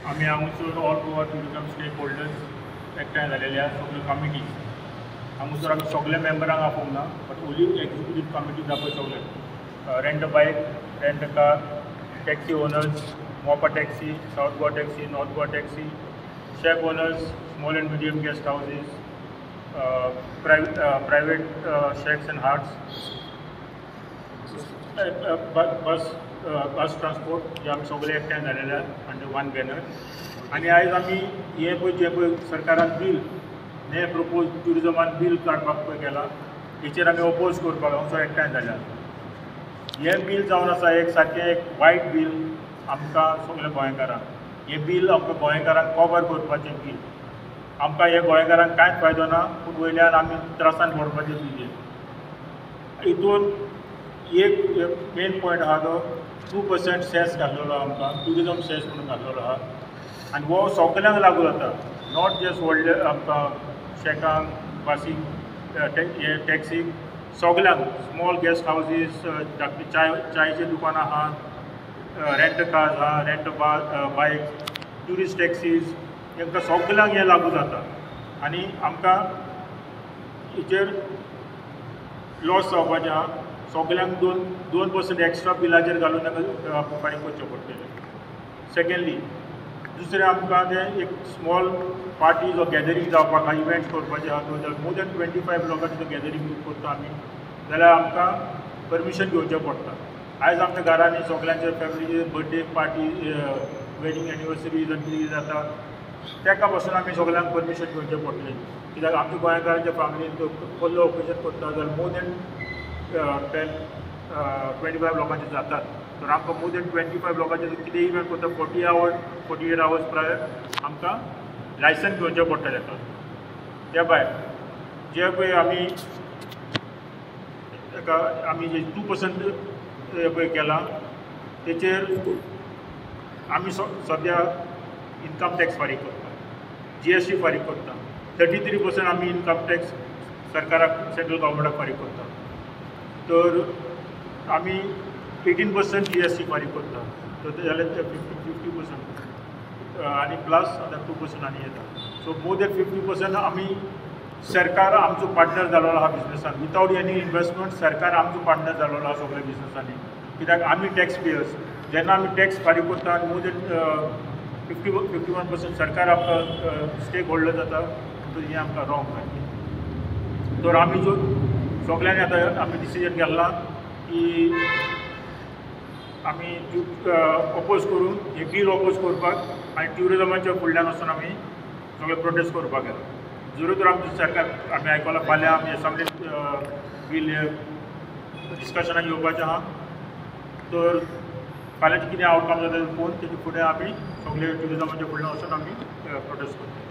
आमी हांगासर all Goa tourism stakeholders एकठांय जालेले आसा सगळ्यो कमिटीज. हांगासर आमी सगल्या मेंबरांक आपोवंक ना, बट ओन्ली एक्झिक्युटीव कमिटीज आहा पळय सगळे, rent bike, rent car, taxi owners, Mopa taxi, South Goa taxi, North Goa taxi, shack owners, small and medium guest houses, private shacks and huts, bus transport, जे आमी सगळे एकठांय जालेले आहा under one banner. आनी आयज आमी हे पळय जे पळय सरकारान बील हे प्रपोज ट्युरिजमान बील काडपाक पळय केला, हेचेर आमी ओपोज करपाक हांगसर एकठांय जाल्या. हें बील जावन आसा एक सारकें एक वायट बील आमकां सगल्या गोंयकारांक. हें बील आमकां गोंयकारांक कवर करपाचें बील, आमकां हे गोंयकारांक कांयच फायदो ना, पूण वयल्यान आमी त्रासान पडपाचें बील. हितून एक मेन पॉयंट आहा तो 2% सेस घातलेलो आहा आमकां, ट्युरिजम सेस म्हणून घातलेलो आहा आनी हो सगल्यांक लागू जाता, not just व्हडले आमकां शॅकांक, बसींक, हे टॅक्सीक, सगल्यांक, स्मॉल गेस्ट हावजीस, धाकटी चायची दुकानां आहा, रेंट कार्स आहा, रेंट बायक, ट्युरिस्ट टॅक्सीज, तांकां सगल्यांक हें लागू जाता आनी आमकां हेचेर लॉस जावपाचें आहा. सगल्यांक 2% एक्स्ट्रा बिलाचेर घालून तांकां फारीक करचें पडटलें. सेकेंडली, दुसरें आमकां तें एक स्मॉल पार्टी जो गॅदरींग जावपाक आहा, इव्हेंट्स करपाचे आहा, जाल्यार मोर दॅन 25 लोकांचें गॅदरींग करता आमी जाल्यार आमकां परमिशन घेवचें पडटा. आयज आमच्या घरांनी सगल्यांच्या फॅमिलीचे बर्थडे पार्टी, वेडींग एनिवर्सरी आनी कितें जाता, ताका पासून आमी सगल्यांक परमिशन घेवचें पडटलें. कित्याक आमच्या गोंयकारांच्या फॅमिलीन कसलो ओकेजन करता जाल्यार मोर दॅन 10, 25 लोकांचे जातात, तर आमकां मोर दॅन 25 लोकांचे कितें इव्हेंट करता 40 hours, 48 hours prior आमकां लायसन्स घेवचें पडटा ताका. त्या भायर जे पळय आमी ताका आमी जे 2% पळय केलां, तेचेर आमी सद्या इनकम टॅक्स फारीक करता, जीएसटी फारीक करता, 33% आमी इनकम टॅक्स सरकाराक, सेंट्रल गव्हर्मेंटाक फारीक करता, तर आमी 18% जीएसटी फारीक करता, तर ते जाल्यार ते 50% आनी प्लस आतां 2% आनी येता. सो मोर दॅन 50% आमी सरकार आमचो पार्टनर जालोलो आहा बिजनसान. वितावट एनी इन्वेस्टमेंट सरकार आमचो पार्टनर जालोलो आहा सगळ्या बिजनसांनी, कित्याक आमी टॅक्स पेयर्स. जेन्ना आमी टॅक्स फारीक करता आनी मोर दॅन 50, 51% सरकार आमकां स्टेक होल्डर जाता, तर हें आमकां रॉंग सारकें. तर आमी जो सगल्यांनी आतां आमी डिसिजन घेतलां की आमी ओपोज करून हें बील ओपोज करपाक आनी ट्युरिजमाच्या फुडल्यान वचून आमी सगळे प्रोटेस्ट करपाक गेला. जरूर तर आमचें सरकार आमी आयकलां, फाल्यां आमी एसेंब्लीत बील डिस्कशनाक येवपाचें आहा, तर फाल्यांचें कितें आवटकम जाता पळोवन तेजे फुडें आमी सगळे ट्युरिजमाच्या फुडल्यान वचून आमी प्रोटेस्ट करतले.